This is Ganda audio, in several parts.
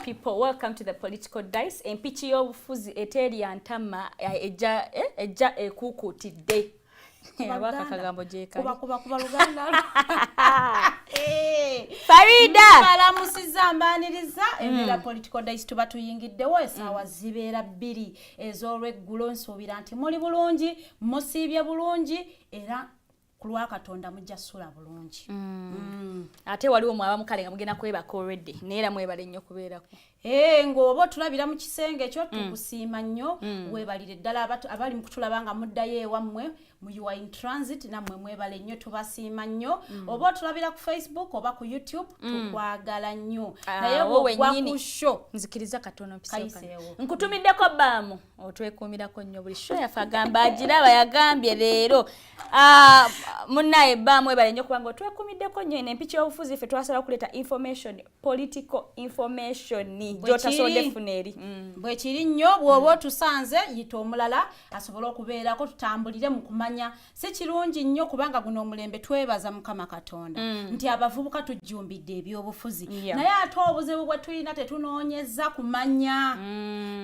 People? Welcome to the Political Dice. Empiki y'obufuzi eteerya ntama, ejja ekuukuutidde. Abaka akagambo gyekali. Kuba kuba Luganda. Farida. Balamusiza, mbaniriza embeera Political Dice. Tuba tuyingiddewo, essaawa zibeera 2 ez'olweggulo. Nsuubira nti muli bulungi, musiibye bulungi, era ku lwa Katonda mujja ssula bulungi. Ate waliwo mwaba mukale nga mugenda kwebaka already, naye era mwebale nnyo kubeerako. Ng'oba otulabira mu kisenge ekyo, tukusiima nnyo, weebalire ddala. Abali mu kutulaba nga muddayo ewammwe mu you are in transit, nammwe mwebale nnyo, tubasiima nnyo. Oba otulabira ku Facebook oba ku YouTube, tukwagala nnyo. Naye Awo bw'ogwa wennyini. ku show Nzikiriza katono mpiseewo kano. Kayiseewo. Nkutumiddeko baamu otwekuumirako nnyo buli show yaffe, agamba agiraba, yagambye leero. Munnaye baamu, ebale nnyo kubanga otwekuumiddeko nnyo. Eno empiki y'obufuzi, ffe twasala okuleeta information, political information gy'otasobodde kiri. funa eri. Bwe kiri nnyo. Bw'oba otusanze, yita omulala asobole okubeerako, tutambulire mu kumanya. Si kirungi nnyo kubanga guno omulembe, twebaza Mukama Katonda nti abavubuka tujjumbidde ebyobufuzi, naye ate obuzibu bwe tulina, tetunoonyeza kumanya.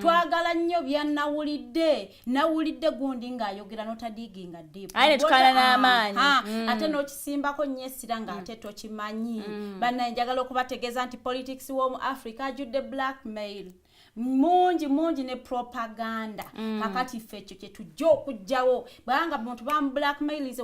Twagala nnyo byanawulidde, nawulidde gundi ng'ayogera, n'otadiginga deep. Aye ne tukaana n'amaanyi. Ate n'okisimbako nnyo essira ng'ate tokimanyi. Bannaye, njagala okubategeeza nti politics w'omu Africa ajjudde blackmail mungi mungi ne propaganda. Kakati ffe ekyo kyetujja okuggyawo, bwanga muntu bamu blackmail,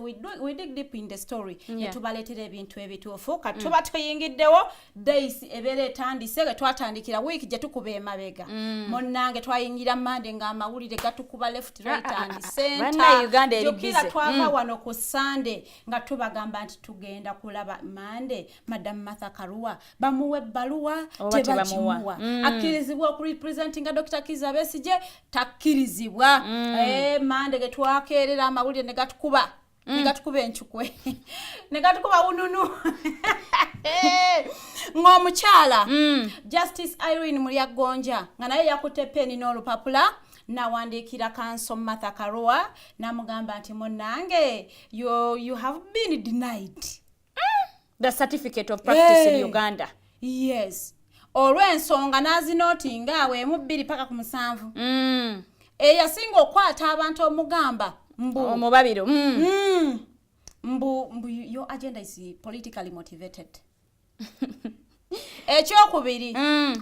we dig deep in the story ne tubaleetera ebintu ebituufu. Kati tuba tuyingiddewo, days ebeera etandise ge twatandikira wiiki gye tukuba emabega. Munnange, twayingira Mande ng'amawulire gatukuba left, right and center. Banna Uganda eri Jjukira busy. twava wano ku Sande nga tubagamba nti tugenda kulaba Mande Madam Martha Karua bamuwa ebbaluwa, Oba tebamuwa. tebagimuwa, akkirizibwa okurepresentinga Dr. Kiza Besigye, takkirizibwa. Mande ge twakeerera amawulire ne gatukuba, ne gatukuba encukwe, ne gatukuba wununu, ng'omukyala Justice Irene Mulyagonja nga naye yakutte peni n'olupapula nawandiikira counsel Martha Karua, namugamba nti munnange, you have been denied the certificate of practice in Hey. Uganda. Yes, olw'ensonga n'azinootinga awo emu, bbiri paka ku musanvu. Eyasinga okukwata abantu, omugamba mbu Omubabiro. Mbu your agenda is politically motivated. Ekyokubiri,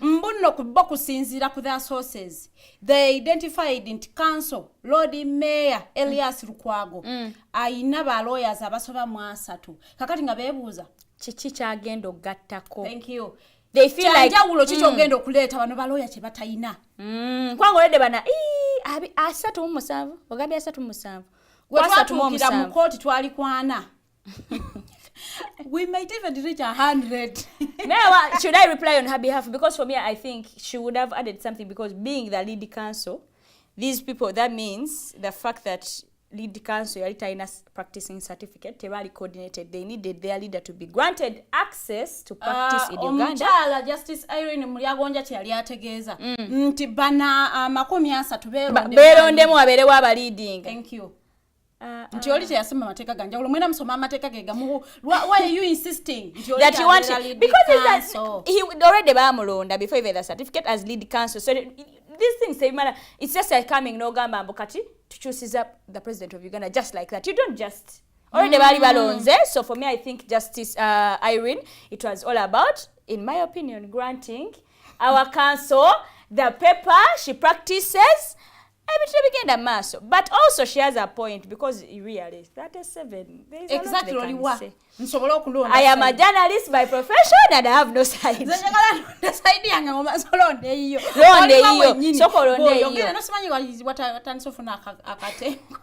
mbu nno ku bo kusinziira ku their sources, they identified nti council Lord Mayor Elias Lukwago ayina ba lawyers abasoba mu 30. Kakati nga beebuuza kiki kyagenda okugattako. Thank you. They feel like Kyanjawulo ki kyogenda okuleeta bano balooya kye batayina? Kubanga olwedde bana ii, 37, ogambye 37. We Ku twatuukira mu 37. kooti twali kwana, we might even reach 100. Now, should I reply on her behalf? Because for me, I think she would have added something, because being the lead counsel, these people, that means the fact that lead counsel yali talina practicing certificate, tebali coordinated. They needed their leader to be granted access to practice in Uganda. Omukyala Justice Irene Mulyagonja kye yali ategeeza nti bana 30 beerondemu wabeerewo abaleading. Thank you. Nti oli teyasoma amateeka ganjawulo, mwena musoma amateeka ge gamu. Why are you insisting nti oli That you want abeera lead because is that counsel? He already bamulonda before even the certificate as lead counsel. So these things tebimala. It's just like coming n'ogamba mbu kati tukyusiza the president of Uganda just like that. You don't just already baali balonze. So for me, I think Justice Irene, it was all about, in my opinion, granting our counsel the paper she practices, ebintu tebigenda mu maaso. But also she has a point, because really 37, there is a lot Exactly. they can Oliwa say. Nsobole okulonda I am a side. Journalist by profession and I have no side. Nze njagala nonde side yange, ngoma solonda eyiyo. Londa Oliwa eyiyo. wennyini. Sooka olonde Bw'oyogera eyiyo. nosimanyi watandise ofuna akatengo.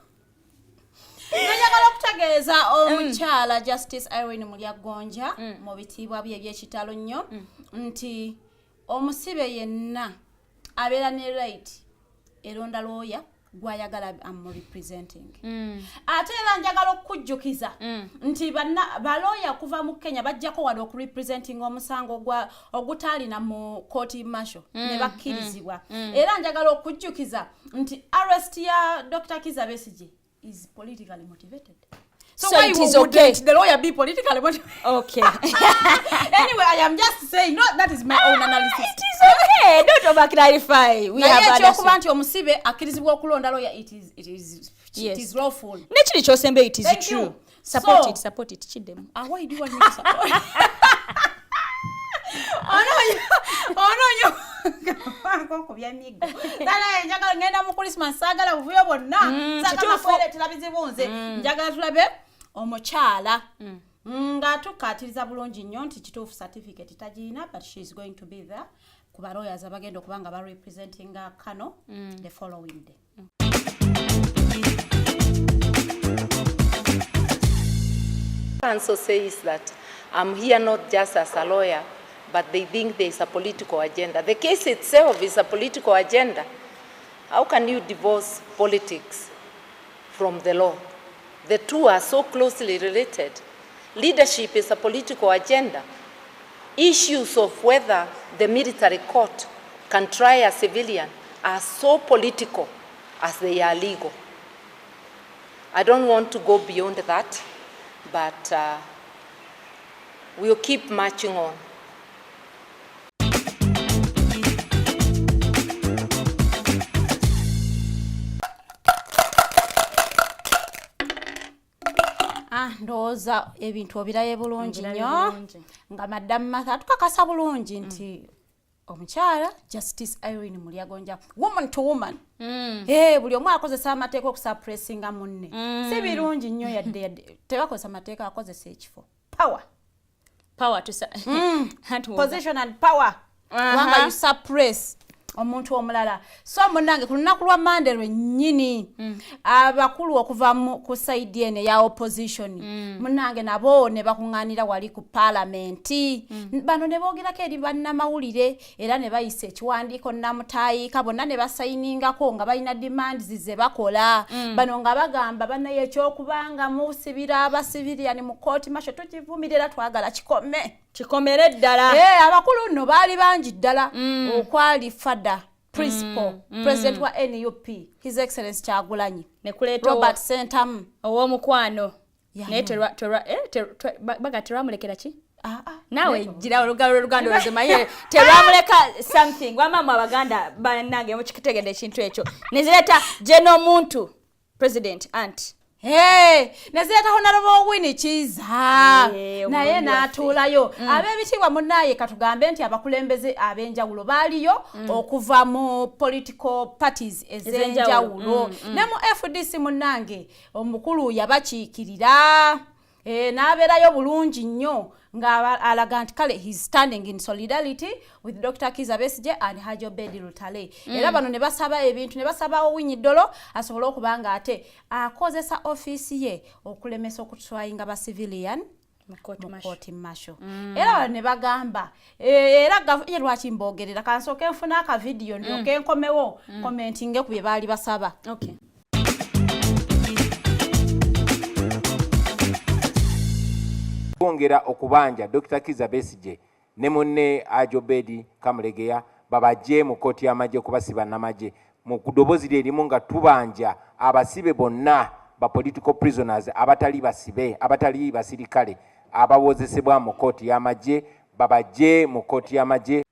Nze njagala okutegeeza omukyala Justice Irene Mulyagonja mu bitiibwa bye ebyekitalo nnyo nti omusibe yenna abeera ne right eronda looya gwayagala amurepresenting. Ate era njagala okukujjukiza nti balooya okuva mu Kenya bajjako wano okurepresenting omusango ogutaalina mu kooti martial ne bakkirizibwa. Era njagala okujjukiza nti arrest ya Dr. Kiza Besigye is politically motivated. So, So why it is wouldn't okay. the lawyer be politically motivated? Okay. Anyway, I am just saying, no, that is my own analysis. It is okay. Don't over clarify. We Naye have ekyokuba understood. nti omusibe akkirizibwa okulonda lawyer, Yes. it is lawful. Nekiri kyosembe, it is Thank true. you. Support So- it, support it. Kiddemu. Ah, why do you want me to support? Onoonya okubya miggo. Dala njagala ngenda mu Christmas, saagala buvuyo bwonna. Saagala Kituufu. kwereetera bizibu nze. Njagala tulabe omukyala nga tukkaatiriza bulungi nnyo nti kituufu certificate tagirina, but she is going to be there ku ba lawyers abagenda okuba nga barepresentinga Kano the following day. Counsel says that I'm here not just as a lawyer, but they think there is a political agenda. The case itself is a political agenda. How can you divorce politics from the law? The two are so closely related. Leadership is a political agenda. Issues of whether the military court can try a civilian are so political as they are legal. I don't want to go beyond that, but we'll keep marching on. Ah, ndowooza ebintu obiraye bulungi Mbiraye nnyo bulungi. Nga Madam Martha tukakasa bulungi nti omukyala Justice Irene Mulyagonja, woman to woman. Buli omu akozesa amateeka okusuppressinga munne. Si birungi nnyo yadde yadde. Tebakozesa mateeka, akozesa ekifo, power. Power to Anti Position and power. Kubanga you suppress omuntu omulala. So munnange, ku lunaku lwa Mande lwennyini, abakulu okuva ku side eno eya opposition, munnange, nabo ne bakuŋŋaanira wali ku paalamenti. Bano ne boogerako eri bannamawulire era ne bayisa ekiwandiiko namutayiika, bonna ne basayiningako nga balina demands ze bakola. Bano nga bagamba, bannaye, ekyokubanga musibira abasibiriyani mu kooti martial tukivumirira era twagala kikome. Kikomere ddala. Eh, abakulu nno baali bangi ddala, okwali fada principal president wa NUP, His Excellence Kyagulanyi Nekuleeta Robert Sentamu. Ow'omukwano. Ya, Naye no. baga terwamulekera ki? Ah, ah, Naawe gira olugalo lw'Oluganda olwo, terwamuleka something. Wamaamu Abaganda bannange mukitegedde ekintu ekyo. Nezireeta Geno Muntu, president ant Hey, nezireeta Honorable Winnie Kiiza, Eh, naye omulungi. n'atuulayo. Ab'ebitiibwa munaaye, katugambe nti abakulembeze ab'enjawulo baaliyo okuva mu political parties ez'enjawulo. Ne mu FDC, munnange, omukulu yabakiikirira. Eh, n'abeerayo bulungi nnyo nga alaga nti kale he's standing in solidarity with Dr. Kiza Besigye and Haji Obedi Lutale. Era bano ne basaba ebintu, ne basaba Owiny Dollo asobole okuba nga ate akozesa ofiisi ye okulemesa okutryinga ba civilian mu court mu martial. Court martial. Era bano ne bagamba eh, era ye lwaki mboogerera, kansooke nfune akavidiyo ndyoke nkomewo commentinge ku bye baali basaba. Okay. Kwongera okubanja Dr. Kiza Besigye ne munne Haji Obedi Kamulegeya babajje mu kkooti y'amagye kubasiba namagye. Mu ddoboozi lye erimu nga tubanja abasibe bonna ba political prisoners abatali basibe, abatali basirikale, abawozesebwa mu kkooti y'amagye, babajje mu kkooti y'amagye.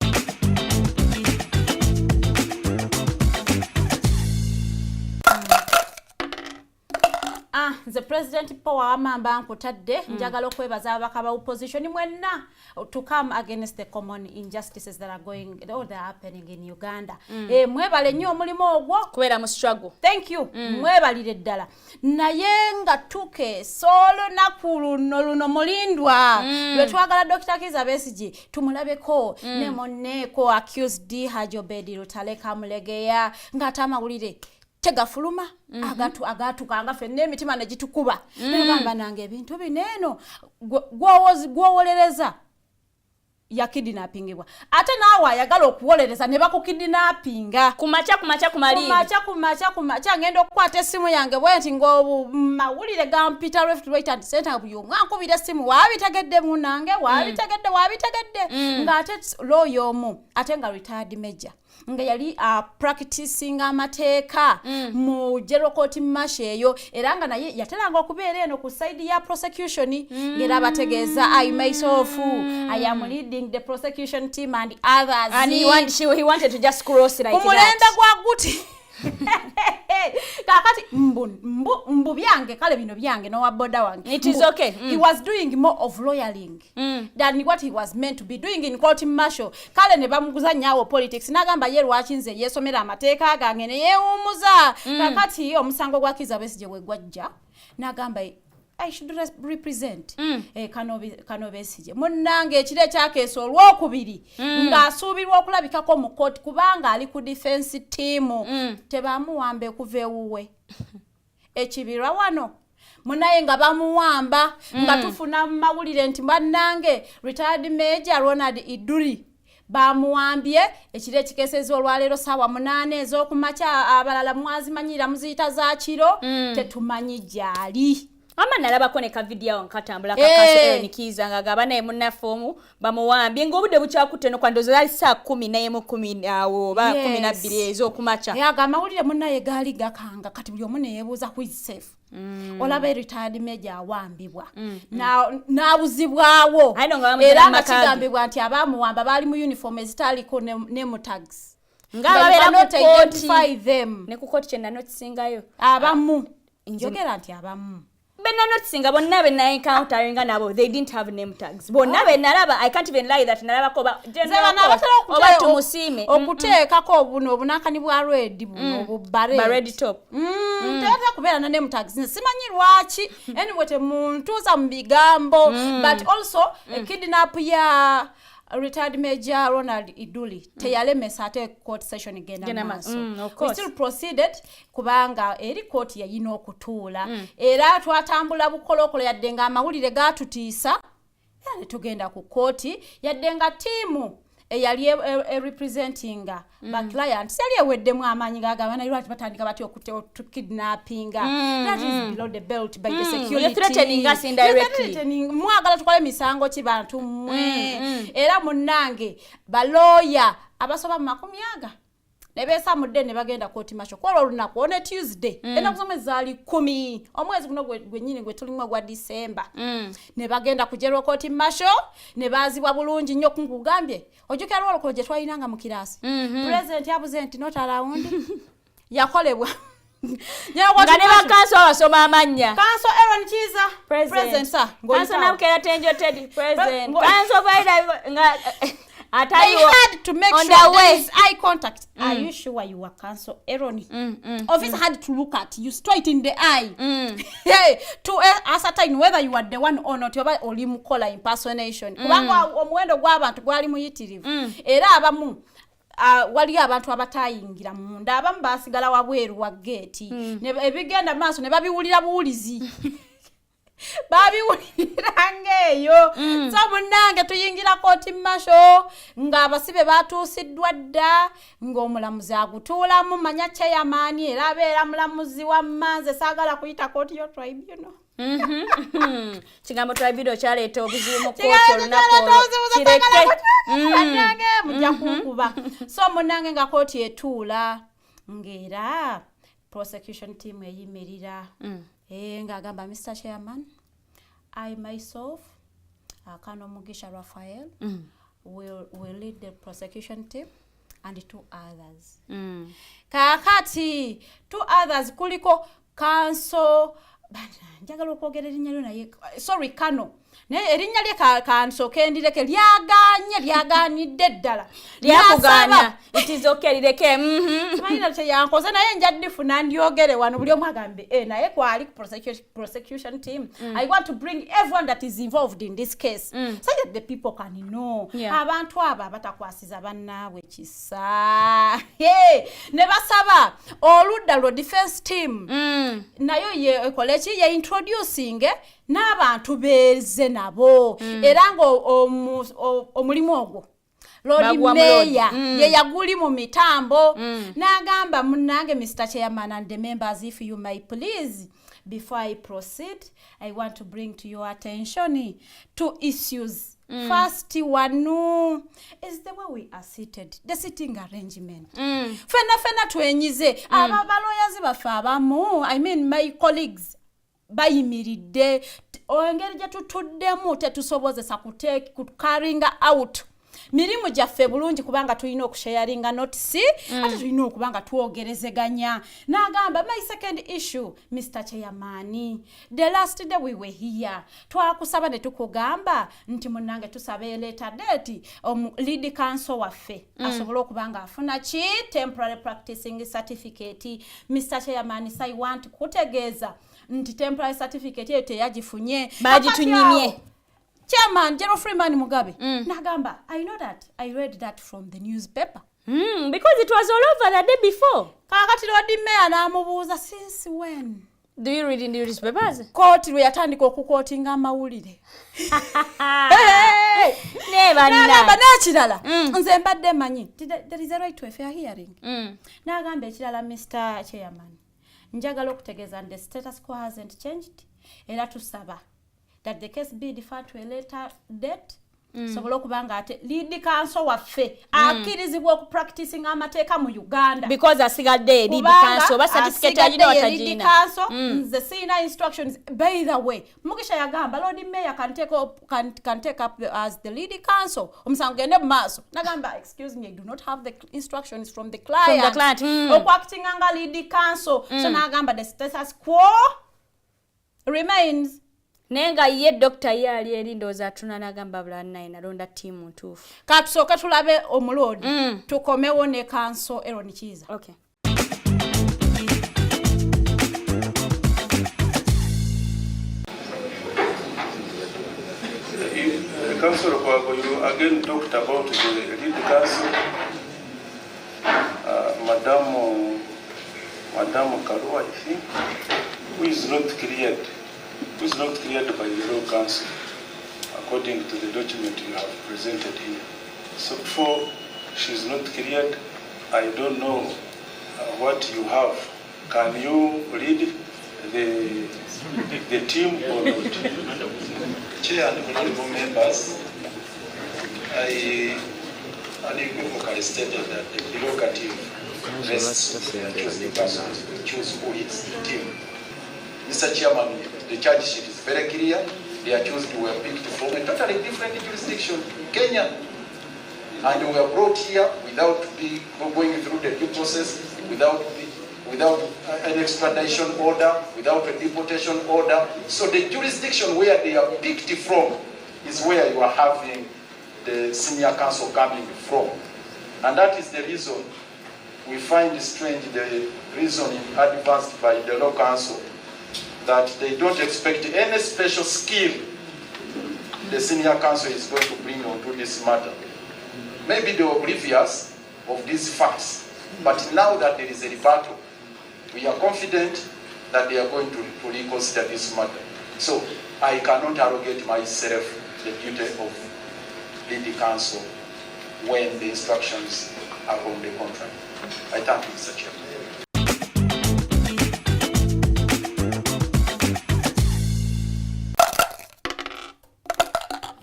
Ah, nze President Power Wamamba nkutadde. Njagala okwebaza ababaka ba opposition mwenna to come against the common injustices that are going or that are happening in Uganda. Eh, mwebale nnyo omulimu ogwo. Kubeera mu struggle. Thank you. Mwebalire ddala. Naye nga tukeesa olunaku luno luno mulindwa lwe twagala Dr. Kiza Besigye tumulabeko ne munneeko accused Haji Obedi Lutale Kamulegeya, ng'ate amawulire tegafuluma agatukanga ffenna emitima ne gitukuba. Negamba nange ebintu bino eno gwowolereza yakidnappingibwa, ate naawe ayagala okuwolereza ne bakukidnappinga. Kumakya, kumakya, kumaliiri. Kumakya, kumakya, kumakya ngenda okukwata essimu yange bwe nti ngaomawulire gampita left, right and center. Buli omu ankubira essimu, waabitegedde munange, waabitegedde, waabitegedde, ng'ate looya omu ate nga retired major. Nga yali practicing amateeka mu General Court Martial eyo, era nga naye yateranga okubeera eno ku side ya prosecution, ng'era abategeeza, "I myself, I am leading the prosecution team and others." And he wanted to just cross like ku mulembe that. Gwa Guti. Kakati mbu byange, kale bino byange nowa boda wange. It is Mbu, okay. He was doing more of lawyering than what he was meant to be doing in court martial. Kale ne bamuguzanyaawo politics, n'agamba ye lwaki nze yeesomera amateeka gange ne yeewummuza. Kakati omusango gwa Kiza Besigye bwe gwajja, n'agamba, "I should represent Kano Besigye." Munnange, ekiro ekyakeesa olwokubiri, ng'asuubirwa okulabikako mu kooti kubanga ali ku defense team, tebamuwamba ekuva ewuwe ekibirwa wano munaye nga bamuwamba, nga tufuna mu mawulire nti bannange, retired Major Ronald Iduri bamuwambye ekiro ekikeeseza olwaleero saawa 8 ez'okumakya. Abalala mwazimanyira muziyita za kiro, tetumanyi gy'ali. Ama nalabako ne kavidiyo awo nkatambula Eh. Ka counsel Aaron Kiiza nga gaba naye munnaffe omu bamuwambye ng'obudde bukyakutte nokwandoza zaali saa 11, 10 awo oba 12 ez'okumakya. Ago amawulire munnaye gaali gakanga. Kati buli omu neyeebuuza, "Who is safe?" Olaba retired major awambibwa, n'abuzibwawo. Aye no nga bamuggyira Era mu nga maka ge. kigambibwa nti abamuwamba baali mu uniform ezitaaliko name tags. Nga ababeera ku kooti. Identify them. Ne ku kooti kye nanotisingayo. Abamu, njogera nti abamu. Benanotisinga bonna be encounteringa nabo, they didn't have name tags bonna be nalaba. I can't even lie that nalabako oba Nze General bano Court, abatera oba Tumusiime. okuteekako buno obunankani bwa red, buno obubare. Ba red top. Tebatera kubeera na name tags. Nze simanyi lwaki. Anyway, temuntuuza mu bigambo, but also kidnap ya retired Major Ronald Iduli teyalemesa ate court session genda Genda maaso. Of We course. still proceeded kubanga eri kooti yayina okutuula, era twatambula bukolokolo yadde nga amawulire gaatutiisa, era ne tugenda ku kooti yadde nga ttiimu eyali e representinga ba clients yali eweddemu amaanyi, gagamba naye lwaki batandika batya okutukidnappinga? That is below the belt by the security. You're threatening us indirectly. You're threatening. Mwagala tukole emisango ki bantu mmwe? Era munnange, balooya abasoba mu 20 aga ne beesamudde ne bagenda kooti martial kwolwo olunaku one Tuesday, ennaku z'omwezi zaali 10, omwezi guno gwennyini gwe tulimu ogwa Disemba. Ne bagenda ku General Court Martial ne baazibwa bulungi nnyo. Nkugambye, ojjukira lwolukolo gye twalinanga mu kiraasi, president abuze nti not around, yakolebwa. Nga ne ba counsel babasoma amannya. Counsel Aaron Kiiza, President. Sir. Counsel Nabukeera Tenjo Teddy, president. Ngo- Counsel Vaida nga They ataliwo had to make on sure the there way. is eye contact. Are you sure you are Counsel Aaron? Officer had to look at you straight in the eye. Hey, to ascertain whether you are the one or not. Oba oli mukola impersonation. Kubanga omuwendo gw'abantu gwali muyitirivu. Era abamu waliyo abantu abatayingira munda, abamu basigala wabweru wa geeti. Ebigenda maaso ne babiwulira buwulizi, babiwuliranga eyo. So munnange, tuyingira kooti martial ng'abasibe batuusiddwa dda, ng'omulamuzi agutuulamu. Manya chairman era abeera mulamuzi wa mmanze, saagala kuyita kooti yo tribunal. Kigambo tribunal kyaleeta obuzibu mu kooti Kigambo olunaku kyaleeta olwo. obuzibu. Kireke. Bannange, mujja kunkuba. So munnange, nga kooti etuula, ng'era prosecution team eyimirira. Ng'agamba, "Mr Chairman, I myself, Kano Mugisha Raphael, will lead the prosecution team and two others." Kaakati two others kuliko counsel, njagala okwogera erinnya lyo naye sorry, kano naye erinnya lye kansooke ndireke, lyaganye, lyaganidde ddala. Lyakugaana. It is okay, lireke. Simanyina kyeyankoze naye nja ddifuna ndyogere wano buli omu agambe, naye kwali prosecution team. I want to bring everyone that is involved in this case so that the people can know abantu abo abatakwasiza bannaabwe kisa. Hey, ne basaba oludda lwo defense team nayo ye ekole ki, ye introducing n'abantu beeze nabo, era nga omulimu ogwo Lord Baguwa Mayor Mulodi. Ye yaguli mu mitambo n'agamba, "Munnange, Mr Chairman and the members, if you may please, before I proceed, I want to bring to your attention two issues." First one is the way we are seated, the sitting arrangement. Fena fena twenyize. Aba baloyazi baffe abamu, I mean my colleagues, bayimiridde. Engeri gye tutuddemu tetusobozesa kucarryinga out mirimu gyaffe bulungi, kubanga tulina okusharinga notes, ate tulina okuba nga twogerezeganya. N'agamba, my second issue, Mr Chairman, the last day we were here, twakusaba ne tukugamba nti munnange tusaba later date lead counsel waffe asobole okuba nga afuna ki temporary practicing certificate. Mr Chairman, I want kutegeeza nti temporary certificate eyo teyagifunye. Bagitunyimye. Chairman General Freeman Mugabe nagamba, I know that I read that from the newspaper. Because it was all over the day before. Kakati Lord Mayor n'amubuuza, since when Do you read in the newspapers? Kooti lwe yatandika okukootinga amawulire. Ne N'agamba, banna. n'ekirala, nze mbadde manyi nti there is a right to a fair hearing. N'agamba ekirala, Mr Chairman, njagala okutegeeza nti the status quo hasn't changed, era tusaba that the case be deferred to a later date, sobole okuba nga ate lead counsel waffe akkirizibwa okupracticing amateeka mu Uganda. Because asigadde lead Kubanga counsel oba certificate agina asigadde ye lead watagiina. Counsel. Nze sirina instructions. By the way, Mugisha yagamba Lord Mayor can take up as the lead counsel, omusango gende mu maaso. Nagamba, excuse me, I do not have the instructions from the client, Client. okuactinga nga lead counsel. So nagamba the status quo remains. Naye nga ye dokita ye ali eri ndowooza atuna n'agamba, bulanaye nalonda ttiimu ntuufu. Katusooke tulabe omuloodi, tukomewo ne counsel Eron Kiiza. Okay. Councillor Lukwago, you again talked about the lead counsel, Madame Kalua, I think, who is not cleared by the law council, according to the document you have presented here. So for she is not cleared, I don't know what you have. Can you lead the team or not? Chair and honorable members, I unequivocally stated that the prerogative rests with the accused persons to choose who leads the team. Mr. Chairman, the charge sheet is very clear. The accused were picked from a totally different jurisdiction, Kenya, and were brought here without going through the due process, without an extradition order, without a deportation order. So the jurisdiction where they are picked from is where you are having the senior counsel coming from. And that is the reason we find strange the reasoning advanced by the law council that they don't expect any special skill the senior counsel is going to bring onto this matter. Maybe they were oblivious of these facts, but now that there is a rebuttal, we are confident that they are going to reconsider this matter. So I cannot arrogate myself the duty of lead counsel when the instructions are on the contract. I thank you, Mr. Chairman.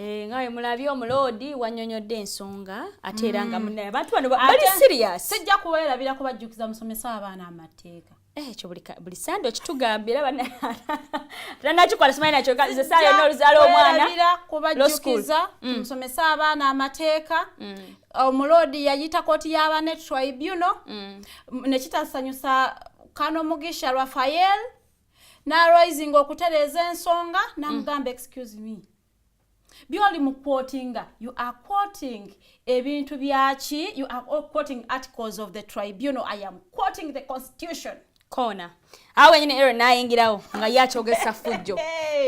Eh, nga bwe mulabye omuloodi wannyonnyodde ensonga, ate era nga munnaye abantu bano bali serious. Sijja kuweerabira kubajjukiza musomesa abaana amateeka. Eh, ekyo buli sande okitugambira, tanakikola simanyi nakyo nze saa yonna oluzaala omwana Kwerabira law school. Kubajjukiza musomese abaana amateeka. Omuloodi yayita kooti y'abaana tribunal, nekitasanyusa Kano Mugisha Rafael n'arising okutereeza ensonga, n'amugamba, excuse me, byoli mu quotinga, you are quoting ebintu byaki? You are quoting articles of the tribunal. I am quoting the constitution. Koona awo wenyini ero nayingirawo nga ye akyogesa fujjo.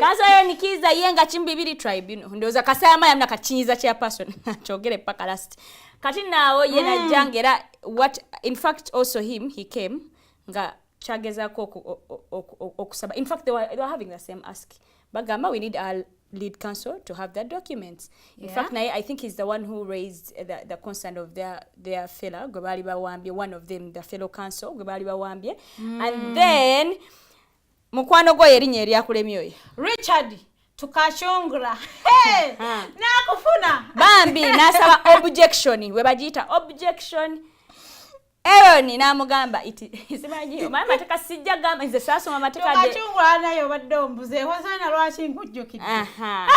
Counsel Eron Kiiza ye nga kimu bibiri tribunal, ndowooza kasayama yamuna kakinyiza chairperson akyogere paka last. Kati naawo ye najja nga era what in fact also him, he came nga kyagezaako okusaba. In fact, they were having the same ask. Bagamba, we need our lead counsel to have their documents. In fact, naye I think he's the one who raised the concern of their fellow gwe baali bawambye, one of them, the fellow counsel gwe baali bawambye. And then mukwano gwo erinnya eryakulemye oyo. Richard. Tukachungura nakufuna bambi nasaba objection, we bagiyita objection. Aaron n'amugamba iti simanyi omanyi amateeka, sijja gamba nze saasoma amateeka. Tukachungura naye obadde ombuze wasana lwaki nkujjukidde.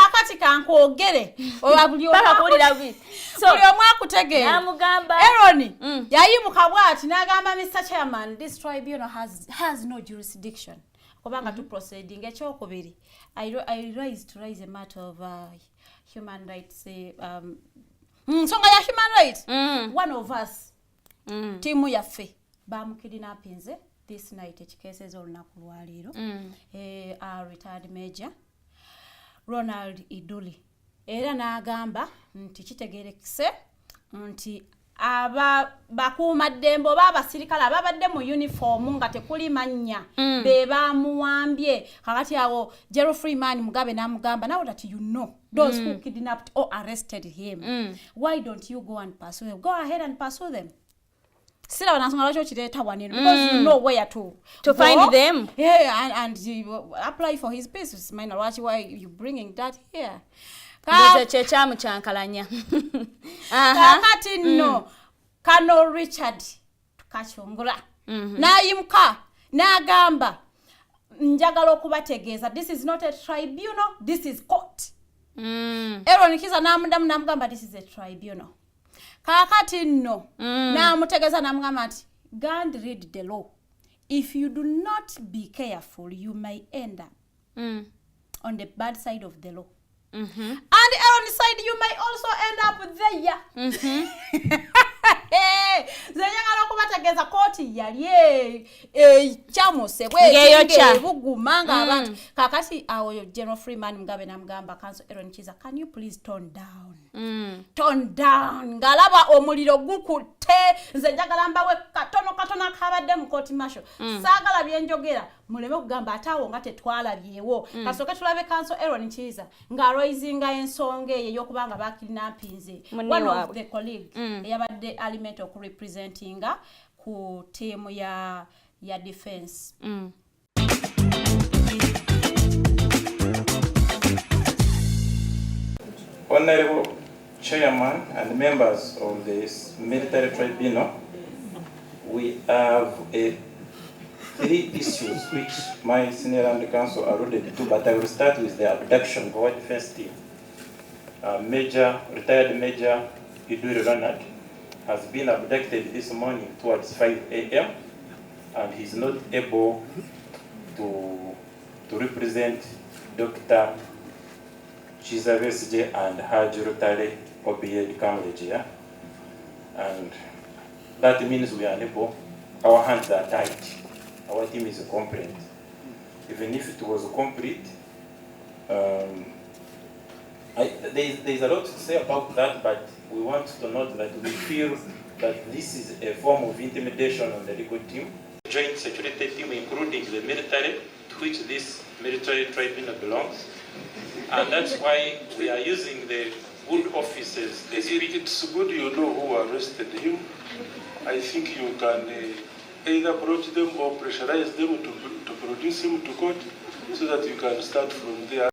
Akati kankwogere buli omu akutegeera. N'amugamba Aaron yayimuka bw'ati n'agamba, "Mr Chairman, this tribunal has no jurisdiction kubanga tu proceeding ekyokubiri. I rise to raise a matter of human rights, nsonga ya human rights. One of us, tiimu yaffe bamukidnappinze this night, ekikeeseza olunaku lwaleero, retired Major Ronald Iduli." Era n'agamba nti kitegerekese nti aba bakuumaddembe oba abasirikale ababadde mu uniform nga tekuli mannya be bamuwambye. Kakati awo General Freeman Mugabe n'amugamba, "Now that you know those who kidnapped or arrested him, why don't you go and pursue them? Go ahead and pursue them. Siraba nansonga lwaki okireeta wano because you know where to To go. find them. Yeah, and you apply for his peace. Minor, lwaki why you bringing that here?" Ndowooza kyekyamucyankalanya. Kakati nno kano Richard Tukachungura n'ayimuka n'agamba, "Njagala okubategeeza, this is not a tribunal, this is court." Aaron Kiza n'amuddamu n'amugamba, "This is a tribunal." Kaakati nno n'amutegeeza n'amugamba nti, "Go and read the law. If you do not be careful, you may end up on the bad side of the law." And Aaron said, "You may also end up there." Nze njagala okubategeeza kooti yali ekyamuse. Ng'eyokya. Buguma ng'abantu. Kakati awo General Freeman Mugabe n'amugamba, "Counsel Aaron Kiza, can you please tone down, tone down?" Ng'alaba omuliro gukutte. Nze njagala mbawe katono katono akabadde mu court martial. Saagala byenjogera muleme kugamba ate awo nga tetwalabyewo. Kasooke tulabe Counsel Aaron Kiza ng'araisinga ensonga eyo ey'okuba nga bakidnappinze Munne one of waabwe. the colleague eyabadde aliment okurepresentinga ku tiimu ya defense. Honorable Chairman and members of this military tribunal, we have three issues which my senior learned counsel alluded to, but I will start with the abduction of our defense team. Retired Major Iduri Ronald has been abducted this morning towards 5 a.m. and he's not able to represent Dr. Kizza Besigye and Haji Lutale Obied Kamulegeya. And that means we are unable, our hands are tied. Our team is complete. Even if it was complete, there is a lot to say about that, but we want to note that we feel that this is a form of intimidation on the legal team. Joint security team, including the military, to which this military tribunal belongs. And that's why we are using the good offices, the It's good you know who arrested him. I think you can either approach them or pressurize them to produce him to court so that you can start from there.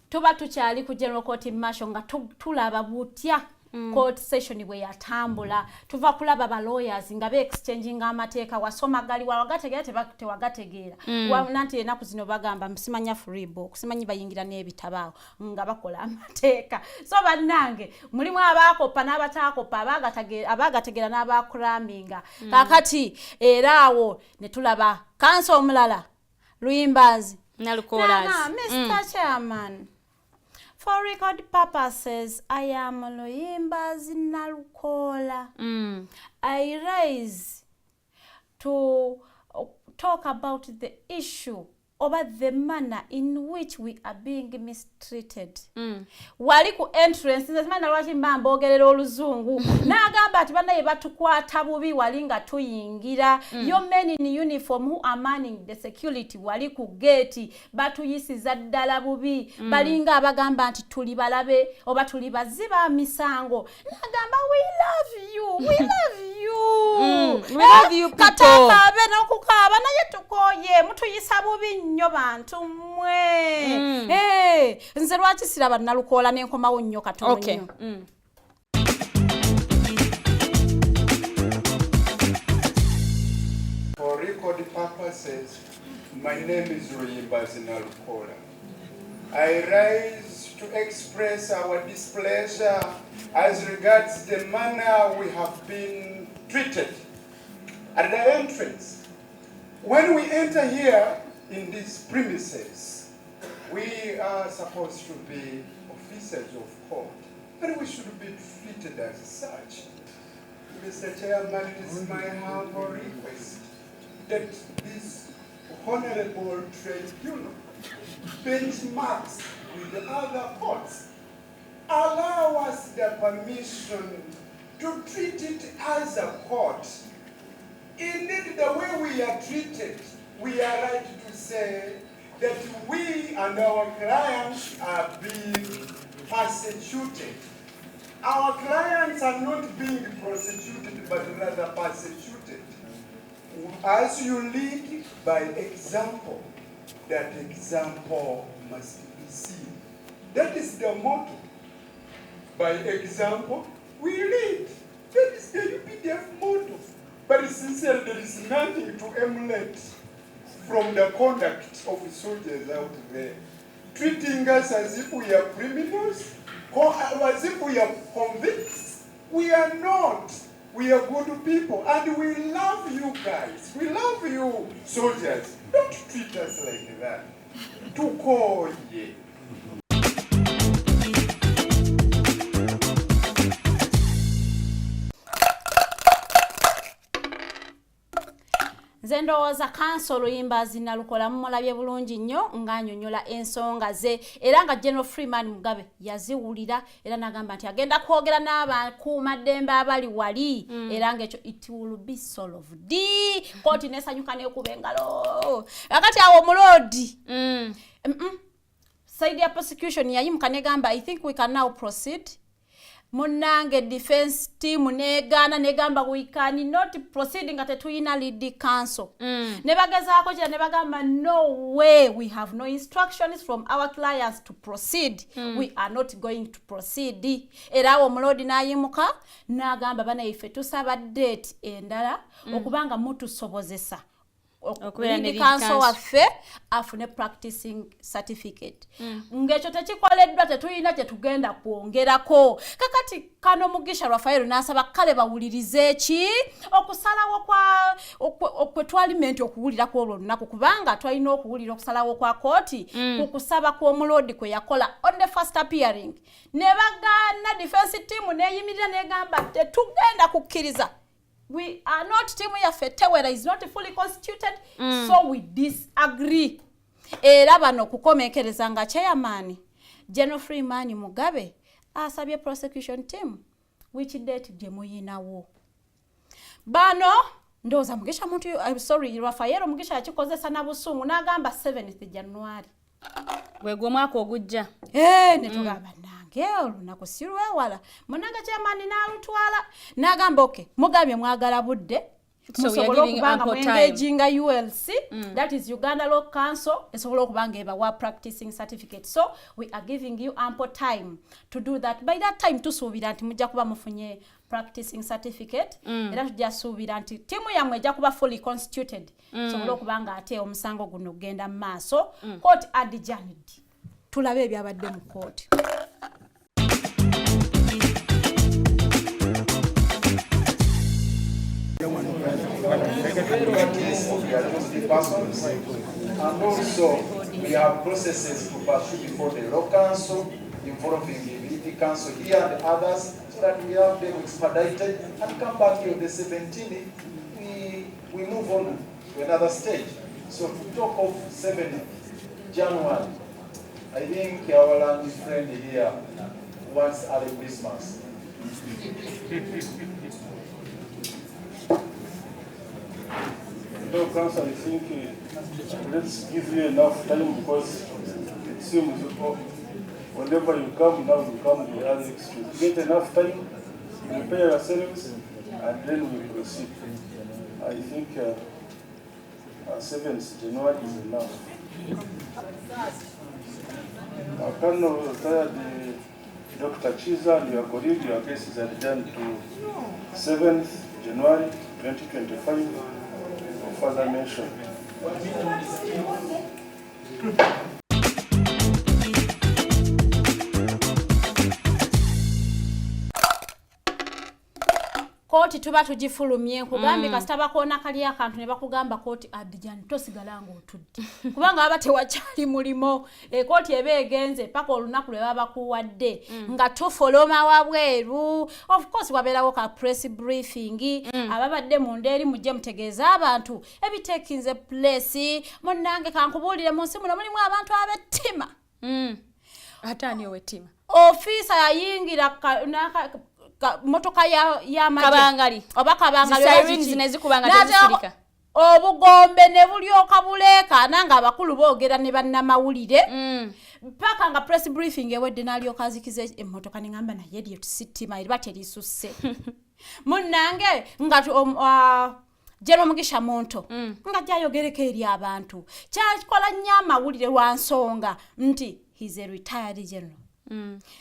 Tuba tukyali ku General Court Martial nga tulaba butya court session bwe yatambula. Tuva kulaba ba lawyers nga be exchanging amateeka. Wasoma gali wagategeera, tewagategeera. Nanti ennaku zino bagamba simanya free book, simanyi bayingira n'ebitabaawo nga bakola amateeka. So bannange, mulimu abaakopa n'abataakopa, abaagategeera n'abakuraminga. Kakati era awo ne tulaba counsel omulala Luyimbazi Nalukolazi. Nana, "Mr. Chairman, for record purposes, I am Luyimbazi Nalukola. I rise to talk about the issue Oba the manner in which we are being mistreated. Wali ku entrance, nze simanyi na lwaki mba mbogerera oluzungu, n'agamba nti bannaye batukwata bubi wali nga tuyingira. Your men in uniform who are manning the security wali ku gate batuyisiza ddala bubi. Balinga abagamba nti tuli balabe oba tuli baziba misango. N'agamba, "We love you, we love you." We love you people. Katakaabe n'okukaaba, naye tukooye, mutuyisa bubi nnyo bantu mmwe. Eh, nze lwaki siraba Nalukoola n'enkomawo nnyo katono nnyo. For record purposes, my name is Luyimbazi Nalukoola. I rise to express our displeasure as regards the manner we have been treated at the entrance. When we enter here in these premises, we are supposed to be officers of court, and we should be treated as such. Mr. Chairman, it is my humble request that this honorable tribunal benchmarks with the other courts, allow us the permission to treat it as a court. Indeed, the way we are treated, we are right to say that we and our clients are being persecuted. Our clients are not being prosecuted, but rather persecuted. As you lead by example, that example must be seen. That is the motto. By example, we lead. That is the UPDF motto. But sincerely, there is nothing to emulate from the conduct of soldiers out there, treating us as if we are criminals, as if we are convicts. We are not. We are good people and we love you guys. We love you, soldiers. Don't treat us like that. Tukooye. Nze ndowooza counsel Luyimbazi Nalukoola mumulabye bulungi nnyo ng'anyonyola ensonga ze, era nga General Freeman Mugabe yaziwulira era n'agamba nti agenda kwogera n'abakuumaddembe abali wali era ng'ekyo it will be solved. Kooti nesanyuka nekuba engalo. Akati awo omuloodi Side ya prosecution yayimuka negamba, "I think we can now proceed." Munnange, defense team negaana, negamba, "We can not proceed nga tetuyina lead counsel." Ne bagezaako kira ne bagamba, "No way, we have no instructions from our clients to proceed. We are not going to proceed." Era awo omuloodi n'ayimuka n'agamba, "Banaife, tusaba date endala okubanga mutusobozesa okubeera ne lead lead counsel counsel. waffe afune practicing certificate. Ng'ekyo tekikoleddwa, tetulina kyetugenda kwongerako." Kakati kano Mugisha Rafael n'asaba kale bawulirize ki okusalawo kwa kwe twalimenti okuwulira kwolwo olunaku, kubanga twalina okuwulira okusalawo kwa kooti ku kusaba kw'omuloodi kwe yakola on the first appearing. Ne bagaana, defense team neyimirira negamba, "Tetugenda kukkiriza. We are not, team yaffe tewera, is not fully constituted, so we disagree." Era bano kukomekereza nga chairman General Freeman Mugabe asabye prosecution team, "Which date gye muyinawo?" Bano ndowooza Mugisha muntu, sorry, Rafael Mugisha yakikozesa na busungu n'agamba 7th January. Gwegwe omwaka ogujja. Eh, ne tugamba nange olunaku si lwewala. Munange chairman n'alutwala n'agamba, "Okay, mugambye mwagala budde musobole okuba nga mwengaginga ULC, that is Uganda Law Council, esobole okuba nga ebawa practicing certificate. So we are giving you ample time to do that. By that time tusuubira nti mujja kuba mufunye practicing certificate, era tujja suubira nti ttiimu yammwe ejja kuba fully constituted, sobole okuba nga ate omusango guno gugenda mu maaso." Court adjourned. Tulabe ebyabadde mu kooti. Case of the accused persons, and also we have processes to pursue before the law council involving the lead counsel here and others, so that we have them expedited and come back here on the 17th. We move on to another stage. So to talk of 7th January, I think our learned friend here wants early Christmas. No, Council, I think let's give you enough time because it seems whenever you come, now you come with other excuse. Get enough time, prepare yourselves, and then we proceed. I think 7th January is enough. Colonel retired Dr. Kiiza and your colleague, your case is adjourned to 7th January 2025 for further mention. Kooti tuba tugifulumye, nkugambye. Kasita bakoona kali akantu ne bakugamba kooti adjourned, tosigala ng'otudde kubanga baba tewakyali mulimo. Ekooti eba egenze paka olunaku lwe baba bakuwadde nga tufuluma wabweru. Of course wabeerawo ka press briefing. Ababadde munda eri mujje mutegeeze abantu ebitekinze place. Munnange, kankubuulire, mu nsi muno mulimu abantu ab'ettima. Ate ani ow'ettima? Ofiisa yayingira motoka y'amagye. Kabangali. Oba kabangali Zi oba sirens ziki. ne zikuba nga N'ateekako tezisirika. Obugombe ne bulyoka buleekaana ng'abakulu boogera ne bannamawulire paka nga press briefing ewedde, n'alyoka azikiza emmotoka. Neŋŋamba naye lye sittima eriba terisusse. Munnange, nga General Mugisha Muntu nga gyayogereko eri abantu, kyakola nnyo amawulire lwa nsonga nti he's a retired general.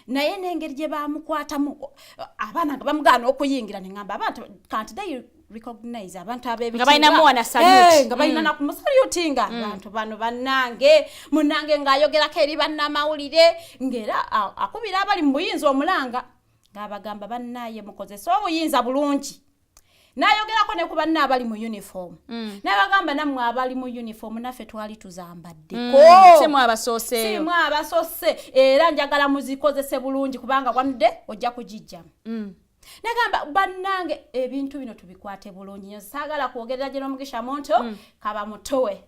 Naye n'engeri gye bamukwatamu abaana nga bamugaana okuyingira, neŋŋamba abantu can't they recognize abantu Nga balina muwa na salute. Eh, nga balina nakumusalutinga. Abantu bano bannange, munnange, ng'ayogerako eri bannamawulire ng'era akubira abali mu buyinza omulanga ng'abagamba, "Bannaaye, mukozese obuyinza bulungi." N'ayogerako ne ku banne abali mu uniform n'abagamba, "Nammwe abali mu uniform, naffe twali tuzambaddeko." Si mwe abasooseeyo. Si mwe abasoose, era njagala muzikozese bulungi kubanga one day ojja kugijjamu. Nagamba bannange, ebintu bino tubikwate bulungi nnyo. Saagala kwogerera gye n'Omugisha Muntu kaba mutowe.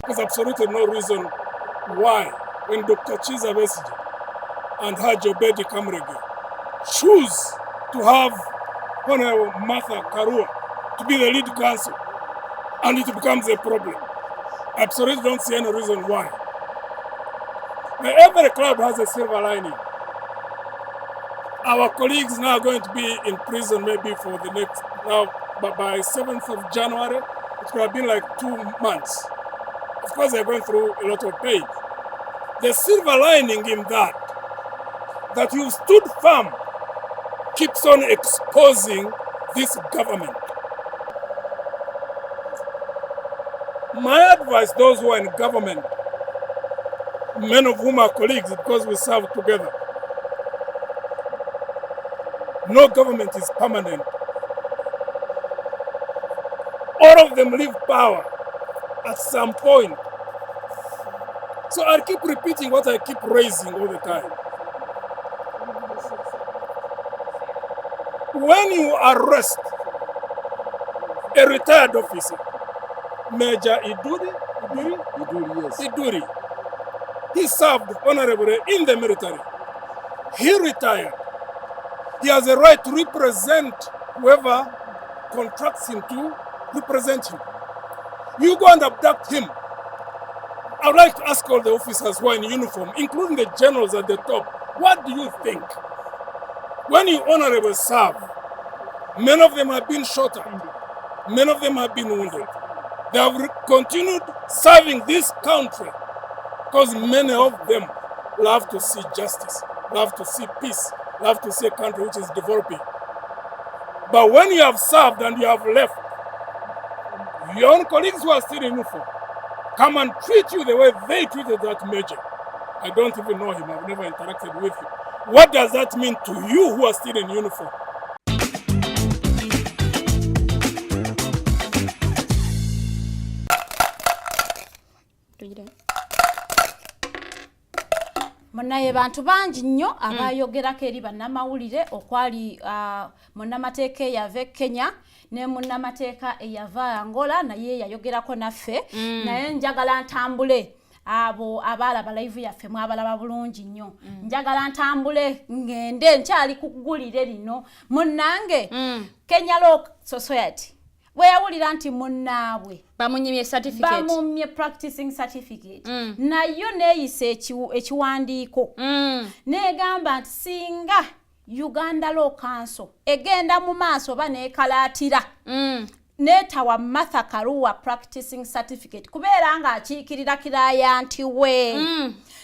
There's absolutely no reason why, when Dr. Kizza Besigye and Haji Obedi Kamulegeya choose to have Honorable Martha Karua to be the lead counsel, and it becomes a problem. Absolutely don't see any reason why. Now, every cloud has a silver lining. Our colleagues now are going to be in prison maybe for the next, now, but by 7th of January, it could have been like 2 months. Of course, they're going through a lot of pain. The silver lining in that, that you stood firm, keeps on exposing this government. My advice, those who are in government, many of whom are colleagues because we serve together, no government is permanent. All of them leave power at some point. So I keep repeating what I keep raising all the time. When you arrest a retired officer, Major Iduri, Iduri, Iduri, yes. Iduri, he served honorably in the military. He retired. He has a right to represent whoever contracts him to represent him. You go and abduct him. I would like to ask all the officers who are in uniform, including the generals at the top, what do you think? When you honorably serve, many of them have been shot at. Many of them have been wounded. They have continued serving this country because many of them love to see justice, love to see peace, love to see a country which is developing. But when you have served and you have left, your own colleagues who are still in uniform come and treat you the way they treated that major. I don't even know him, I've never interacted with him. What does that mean to you who are still in uniform? Tugire. Munaye bantu bangi nnyo abayogerako eri bannamawulire, okwali munnamateeka eyava e Kenya ne munnamateeka eyava Angola, naye yayogerako naffe. Naye njagala ntambule, abo abaalaba live yaffe mwabalaba bulungi nnyo. Njagala ntambule ngende nkyali ku ggulire lino. Munnange, Kenya Law Society bwe yawulira nti munnaabwe bamunyimye certificate, bamumye practicing certificate, nayo neeyisa ekiwandiiko negamba nti singa Uganda Law Council egenda mu maaso oba neekalaatira neetawa Martha Karua practicing certificate kubeera ng'akiikirira client we,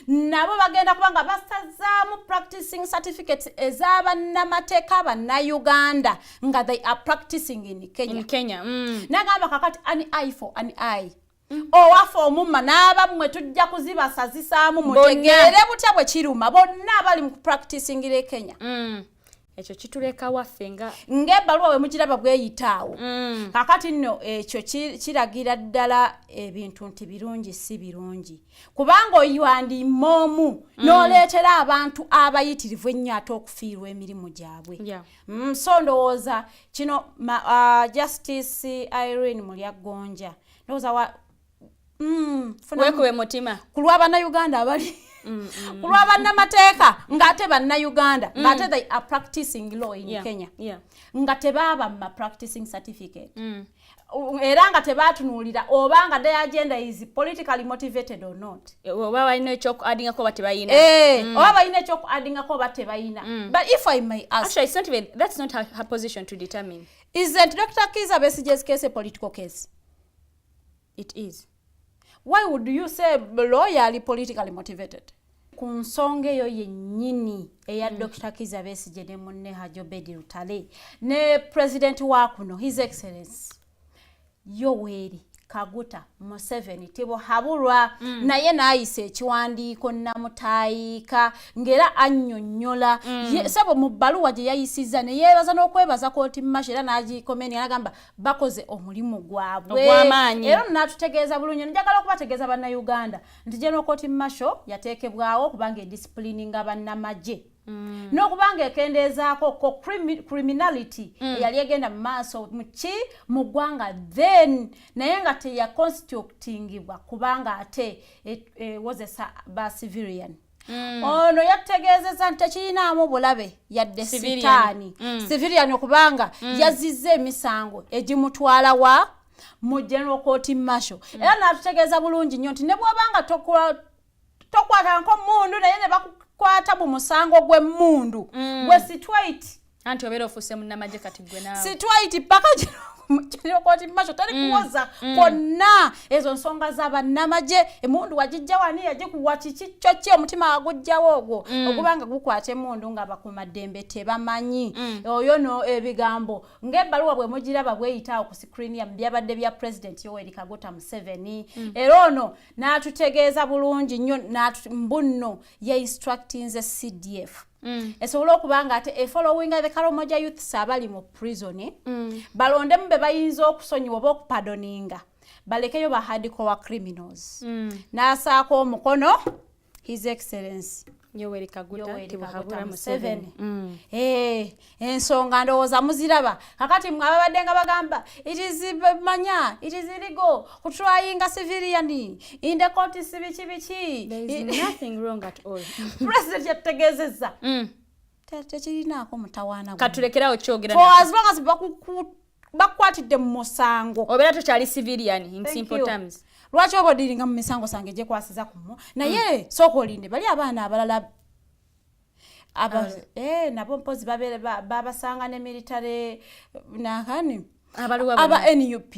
nabo bagenda kuba nga basazaamu practicing certificates ez'abannamateeka bannayuganda nga they are practicing in Kenya. In Kenya. Nagamba kakati an eye for an eye, owaffe omumma n'abammwe tujja kuzibasazisaamu mutegeere butya bwe kiruma bonna abali mu practicingira e Kenya. Ekyo kituleka waffe nga Ng'ebbaluwa bwe mugiraba bweyitaawo. Kakati nno ekyo kiragira ddala ebintu nti birungi si birungi, kubanga oyiwandiima omu n'oleetera abantu abayitirivu ennyo ate okufiirwa emirimu gyabwe. So ndowooza kino Justice Irene Mulyagonja ndowooza wa Weekube mutima. Ku lw'abannayuganda abali, ku lw'abannamateeka ng'ate bannayuganda ng'ate they are practicing law in Kenya nga tebaabamma practicing certificate era nga tebaatunuulira oba nga their agenda is politically motivated or not. Oba balina ekyokuaddingako oba tebalina. Eh, oba balina ekyokuaddingako oba tebalina. But if I may ask, Actually, it's not even, that's not her position to determine. Isn't Dr. Kiza Besigye's case a political case? It is. Why would you say lawyer ali politically motivated ku nsonga eyo yennyini eya Dr. Kiza Besigye ne munne Hajji Obeid Lutale ne president wa kuno, His Excellence Yoweri Kaguta Museveni Tibuhaburwa, naye n'ayisa ekiwandiiko namutayiika ng'era annyonnyola. Sebo mu bbaluwa gye yayisizza ne yeebaza n'okwebaza kooti martial era n'agikomeni, n'agamba bakoze omulimu gwabwe Ogw'amaanyi. Era n'atutegeeza bulungi. Njagala okubategeeza bannayuganda nti General Court Martial yateekebwawo kubanga edisciplininga bannamagye n'okubanga ekendeezaako ko criminality eyali egenda mu maaso muki mu ggwanga then, naye nga teyaconstitutingibwa kubanga ate ewozesa ba civilian. Ono yategeezezza nti tekirinaamu bulabe yadde Civilian. sitaani civilian okubanga yazizza emisango egimutwala wa mu General Court Martial. Era n'atutegeeza bulungi nnyo nti ne bw'obanga tokwatangako mundu, naye ne bakukwata mu musango gw'emmundu gwe situate Anti obeera ofuuse munnamagye kati gwe naawe. Situate paka General Court Martial tali kuwoza kwonna ezo nsonga z'abannamagye. Emundu wagijja wani? Yagikuwa kiki? Kyo ki omutima wagujjawo ogwo ogubanga gukwata emundu nga bakumaddembe tebamanyi? Oyo no ebigambo ng'ebbaluwa bwe mugiraba bweyitaawo ku screen ya byabadde bya President Yoweri Kaguta Museveni. Era ono n'atutegeeza bulungi nnyo mbu nno ye instructinze CDF esobole okuba nga ate efollowinga the Karamoja youths abali mu prison, balondemu be bayinza okusonyiwa oba okupardoninga, balekeyo ba hardcore criminals. N'asaako omukono His Excellence Yoweri Kaguta Yoweri Tibuhaburwa Kaguta Museveni. Museveni. Eh, ensonga ndowooza muziraba. Kakati mwe ababadde nga bagamba it is manya it is illegal kutryinga civilian in the court, si biki biki. There is nothing wrong at all. President yategeezezza tekirinaako mutawaana gwonna. Katulekerawo kyogera. For as long as bakukwatidde mu musango, obeera tokyali civilian in Thank simple you. terms. Lwaki oba odiringa mu misango sange gyekwasiza kumu? Naye sooka olinde bali abaana abalala nabo mpozi babeere babasanga ne military nakani Abaliwo aba bonna. NUP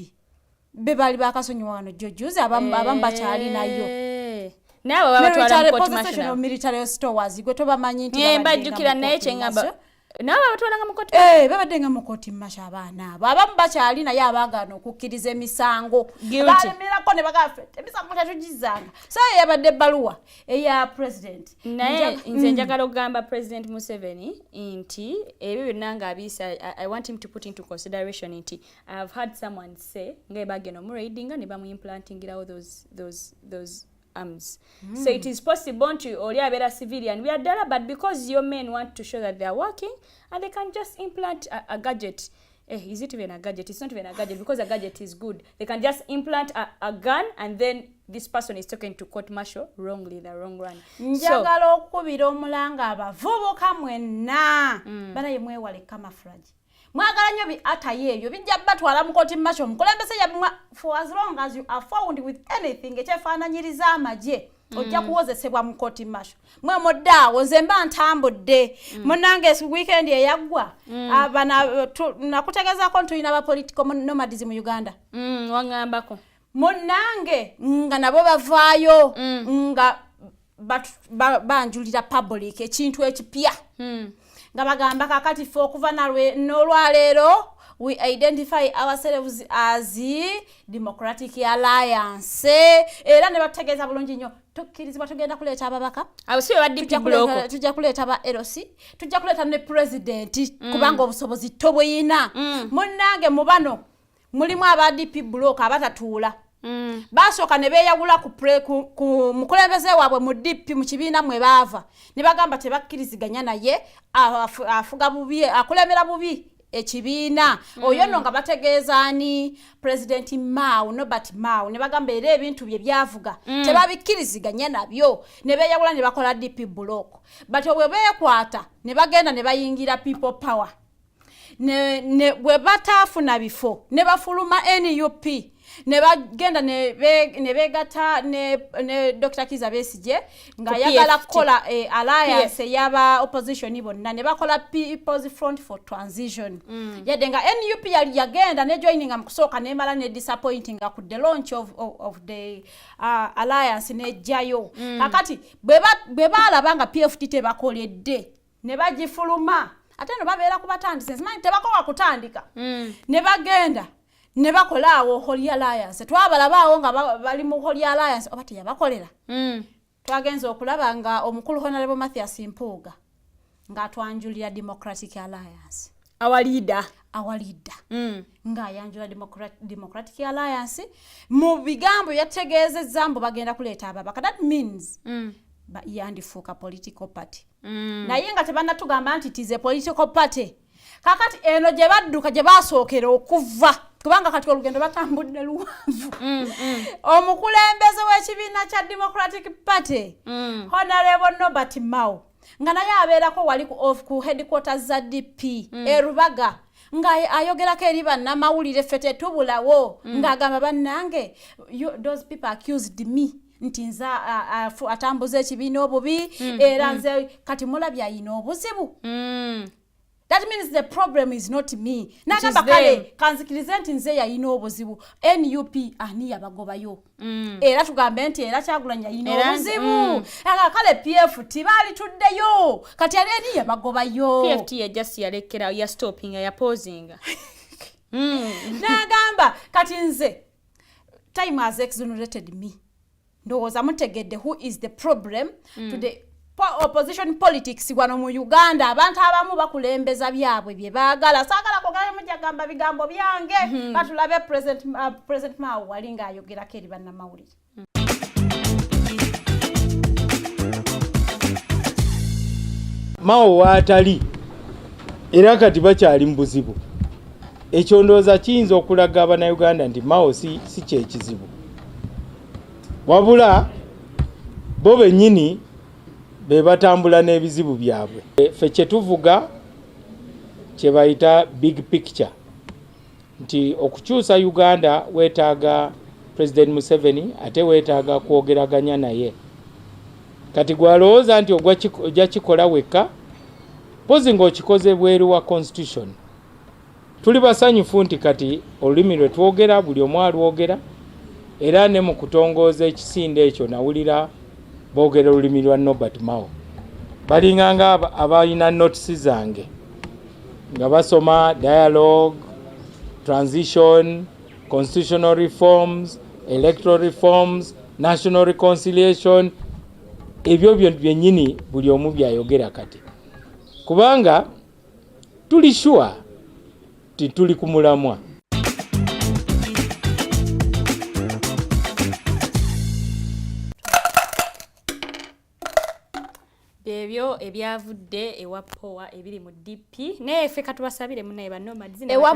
be baali bakasonyiwa wano jojuzi, abamu bakyalinayo. Eh, naye abo babatwala Military mu court possession martial. of military stores, gwe tobamanyi nti Eh, babadde nga mbajjukira mu naye court kyeŋŋamba martial. Nabo babatwalanga mu court. Eh, babadde nga mu kooti martial abaana abo abamu bakyali naye abaagaana okukkiriza emisango Guilty. balemerako ne bagamba ffe emisango tetugizanga. So eyo yabadde ebbaluwa eya president. Naye nze njagala okugamba President Museveni nti ebyo byonna ng'abiyisa, I want him to put into consideration nti I have had someone say nga bagenda omuraidinga ne bamuimplantingirawo those arms. So it is possible nti oli abeera civilian byaddala, but because your men want to show that they are working and they can just implant a gadget. Is it even a gadget? It's not even a gadget because a gadget is good. They can just implant a gun and then this person is taken to court martial wrongly, the wrong run. Njagala okukubira omulanga abavubuka mwenna. Banaye mwewale camouflage. Mwagala nnyo bi atayo ebyo bijja batwala mu kooti martial. Omukulembeze yabimwa, for as long as you are found with anything ekyefaananyiriza amagye, ojja kuwozesebwa mu kooti martial. Mwe mudde awo, nze mba ntambudde. Munnange, weekend eyaggwa, nakutegezaako nti tulina ba political nomads mu Uganda. Waŋŋambako. Munnange, nga nabo bavaayo nga banjulira public ekintu ekipya nga bagamba, kakati ffe okuva n'olwaleero we identify ourselves as Democratic Alliance. Era ne batutegeeza bulungi nnyo, tukkirizibwa, tugenda kuleeta ababaka. Abo si be ba DP block? Tujja kuleeta ba LC, tujja kuleeta ne pulezidenti, kubanga obusobozi tobuyina. Munnange, mu bano mulimu aba DP block abatatuula. Basooka ne beeyawula ku mukulembeze waabwe mu DP, mu kibiina mwe baava, ne bagamba tebakkiriziganya naye, afuga bubi, akulembera bubi ekibiina. Oyo nno nga bategeeza ani? President Mao, Nobert Mao. Ne bagamba era ebintu bye byavuga tebabikkiriziganya nabyo, ne beeyawula ne bakola DP block. But bwe beekwata ne bagenda ne bayingira People Power, ne bwe bataafuna bifo ne bafuluma NUP ne bagenda ne beegatta ne Dr Kiza Besigye ng'ayagala PFT. kukola alliance ey'aba opposition bonna, ne bakola People's Front for Transition. Yadde nga NUP yali yagenda ne joininga mu kusooka, nemala ne disappointinga ku the launch of the alliance, nejjayo. Kakati bwe baalaba nga PFT tebakoledde, ne bagifuluma. Ate no babeera ku batandise, nsimanyi tebakowa kutandika, ne bagenda ne bakola awo Holy Alliance. Twabalaba awo nga bali mu Holy Alliance, oba teyabakolera. Twagenza okulaba nga omukulu Honorable Mathias Mpuuga ng'atwanjulira Democratic Alliance. Our leader. Our leader ng'ayanjula Democratic Alliance. Mu bigambo yategeezezza mbu bagenda kuleeta ababaka. That means yandifuuka political party, naye nga tebannatugamba nti tize political party. Kakati eno gye badduka, gye basookera okuva, kubanga kati olugendo batambudde luwanvu. Omukulembeze w'ekibiina kya Democratic Party, Honorable Nobert Mao, nga naye abeerako wali ku headquarters za DP e Rubaga, nga ayogerako eri bannamawulire, ffe tetubulawo, ng'agamba, bannange, those people accused me nti nze atambuza ekibiina obubi, era nze kati mulabye ayina obuzibu. That means the problem is not me. Nagamba, kale kanzikirize nti nze yayina obuzibu. NUP ani yabagobayo? Era tugambe nti era Kyagulanyi yayina obuzibu? Kale PFT baali tuddeyo, kati ali eri yabagobayo. PFT yajasi yalekera, yastopinga, yapozinga. Nagamba kati nze time has exonerated me. Ndowooza mutegedde who is the problem to the opposition politics wano mu Uganda. Abantu abamu bakulembeza byabwe bye baagala. Saagala kwogera, mujagamba bigambo byange. Katulabe President Mao wali ng'ayogerako eri bannamawulire. Mao waatali era kati bakyali mu buzibu. Ekyo ndowooza kiyinza okulaga Abannayuganda nti Mao si kyekizibu, wabula bo bennyini be batambula n'ebizibu byabwe. Ffe kye tuvuga kye bayita big picture, nti okukyusa Uganda weetaaga President Museveni, ate weetaaga kwogeraganya naye. Kati gwalowooza nti ojja kikola wekka, pozi ng'okikoze bweru wa constitution. Tuli basanyufu nti kati olulimi lwe twogera buli omu alwogera, era ne mu kutongooza ekisinde ekyo nawulira boogera olulimi lwa Nobert Mao. Balinganga abalina notes zange nga basoma dialogue, transition, constitutional reforms, electoral reforms, national reconciliation. Ebyo byennyini buli omu byayogera kati, kubanga tuli sure ti tuli ku mulamwa. Byebyo ebyavudde ewa POA ebiri mu DP, naye ffe katubasabire munaye ba nomads. Ewa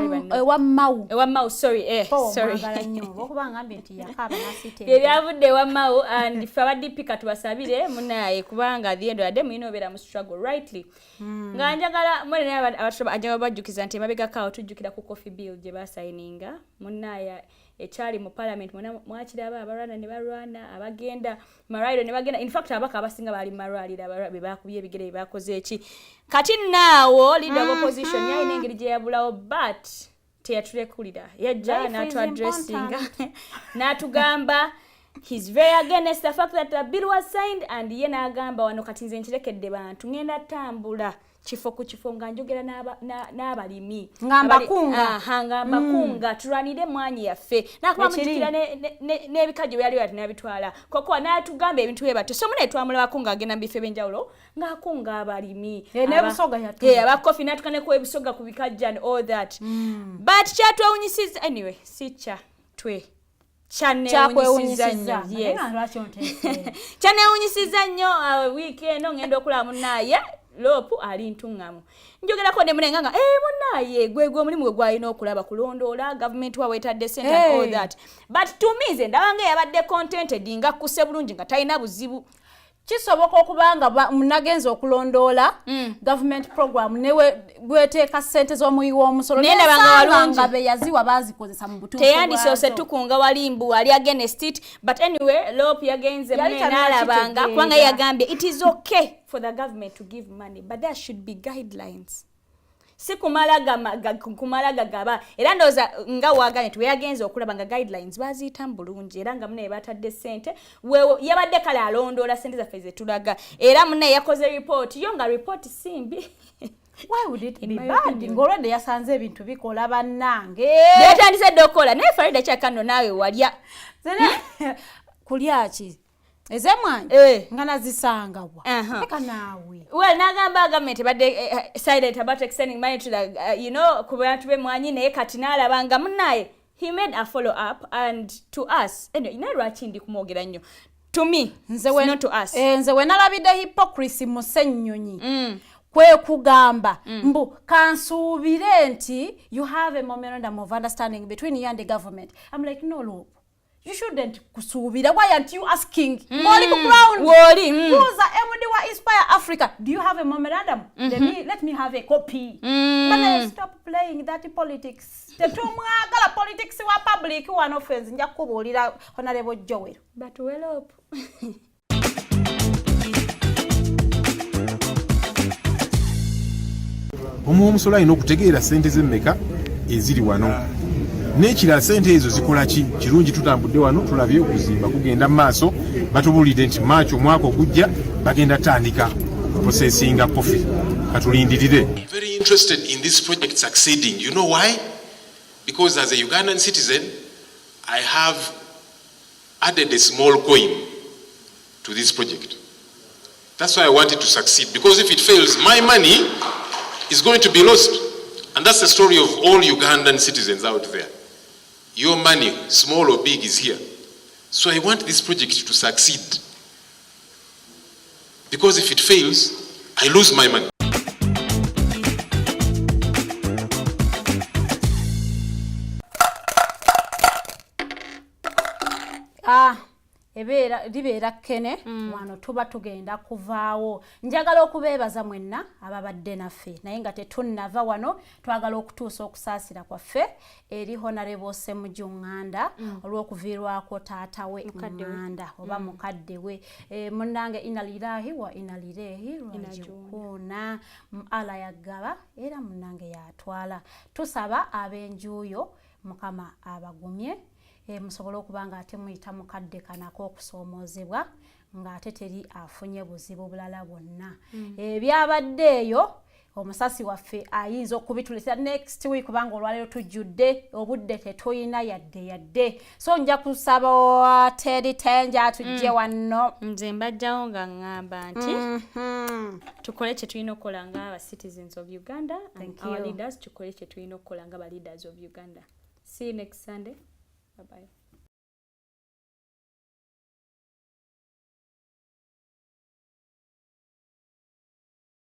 Mau. Ewa Mau, sorry, sorry. Okuba ngambye nti yakaaba nasiita. Ebyavudde ewa Mau, and ffe aba DP katubasabire munaye, kubanga at the end of the day mulina obeera mu struggle rightly. Nga njagala mwene naye ajagala bajjukiza nti emabegako awo tujjukira ku coffee bill gye basayininga munaye, ekyali mu parliament mwena mwakiraba, abalwana ne balwana, abagenda malwaliro ne bagenda. In fact, ababaka abasinga baali mu malwaliro, be bakubye ebigere, be bakoze eki. Kati naawo leader of opposition yalina engeri gye yabulawo, but teyatulekulira, yajja Life is n'atuaddressinga n'atugamba he's very against the fact that the bill was signed, and ye n'agamba wano kati nze nkirekedde bantu, ngenda tambula kifo ku kifo nga njogera n'abalimi. Nga mbakunga. Aha, nga mbakunga tulwanire emwanyi yaffe. Nakuba Ekiri. mujjukira n'ebikajjo byali bati n'abitwala koko n'atugamba ebintu bye batyo. So mune twamulabako ng'agenda mu bifo ebyenjawulo ng'akunga abalimi. N'ebusoga yatuuka. Aba coffee, n'atuuka ne ku ebusoga ku bikajjo and all that. But kyatwewunyisiza, anyway, si kya twe, kyanewunyisiza nnyo, yes. Lwaki onteese? Kyanewunyisiza nnyo, wiiki eno ngenda okulaba munaye LOP ali ntuŋŋamu, njogerako ne munenga nga munaye gwe gwe omulimu gwe gwalina okulaba kulondoola gavumenti wa wetadde sente and all that. But to me, nze ndabanga yabadde contented, nga kkuse bulungi, nga talina buzibu. Kisoboka okuba nga nagenza okulondoola government program newe bweteeka ssente z'omuwi w'omusolo, Naye ndaba nga nensanga walungi. nga be yaziwa bazikozesa mu butuufu Teyandisoose bwazo. Tukunga wali mbu ali against it, but anyway, LOP yagenze Yali mune tannakitegeera. n'alabanga, kubanga yagambye it is okay for the government to give money, but there should be guidelines, si kumala kumala gagaba. Era ndowooza nga wagambye nti weyagenze okulaba nga guidelines baziyitamu bulungi, era nga munaye batadde ssente yabadde kale alondoola ssente zaffe zetulaga, era munaye yakoze report yo, nga report si mbi. Why would it In be my bad? opinion. Ng'olwedde yasanze ebintu bikola, bannange. Byatandise dde okukola, naye Farida kyakano naawe walya. Kulya ki? Ez'emwanyi? Eh. Nga nazisangawa? Aha. Leka naawe. Well, n'agamba gavumenti ebadde silent about extending money to the ku bantu b'emmwanyi, naye kati n'alaba nga munnaye he made a follow up, and to us anyway, naye lwaki ndi kumwogera nnyo? To me, Nze we- not to us. Eh, nze we nalabidde hypocrisy mu Ssennyonyi, kwe kugamba mbu kansuubire nti you have a memorandum of understanding between you and the government. I'm like, no, look, you shouldn't kusuubira. Why aren't you asking ng'oli ku ground? W'oli. Buuza MD wa Inspire Africa, do you have a memorandum? Let me have a copy. But stop playing that politics, tetumwagala politics wa public wano. Offense nja kukubuulira, Honorable Joel. But well up. Omuwa omusolo alina okutegeera sente zemmeka eziri wano, n'ekirala sente ezo zikola ki. Kirungi tutambudde wano, tulabye okuzimba kugenda mu maaso. Batubuulidde nti Maaki omwaka ogujja bagenda tandika processinga coffee, katulindirire. Very interested in this project succeeding. You know why? Because as a Ugandan citizen, I have added a small coin to this project. That's why I want it to succeed. Because if it fails, my money is going to be lost. And that's the story of all Ugandan citizens out there. Your money, small or big, is here. So I want this project to succeed. Because if it fails, I lose my money. Ah, ebeera libeera kkene. Wano tuba tugenda kuvaawo. Njagala okubeebaza mwenna ababadde naffe, naye nga tetunnava wano, twagala okutuusa okusaasira kwaffe eri Honorable Semuju Ŋŋanda olw'okuviirwako taata we Ŋŋanda oba mukadde we. Munnange, inna lillahi wa inna ilaihi rajiuna. Ala yagaba era munnange yatwala. Tusaba ab'enjuuyo Mukama abagumye, musobole okuba nga ate muyita mukadde kano ak'okusoomoozebwa ng'ate teri afunye buzibu bulala bwonna. Ebyabadde eyo omusasi waffe ayinza okubituleetera next week, kubanga olwaleero tujjudde obudde, tetulina yadde yadde. So nja kusaba Teri Tenja tujje wano. Nze mbajjawo nga ŋŋamba nti tukole kye tulina okukola nga aba citizens of Uganda and Thank our you. leaders, tukole kye tulina okukola nga ba leaders of Uganda. See you next Sunday. Bye bye.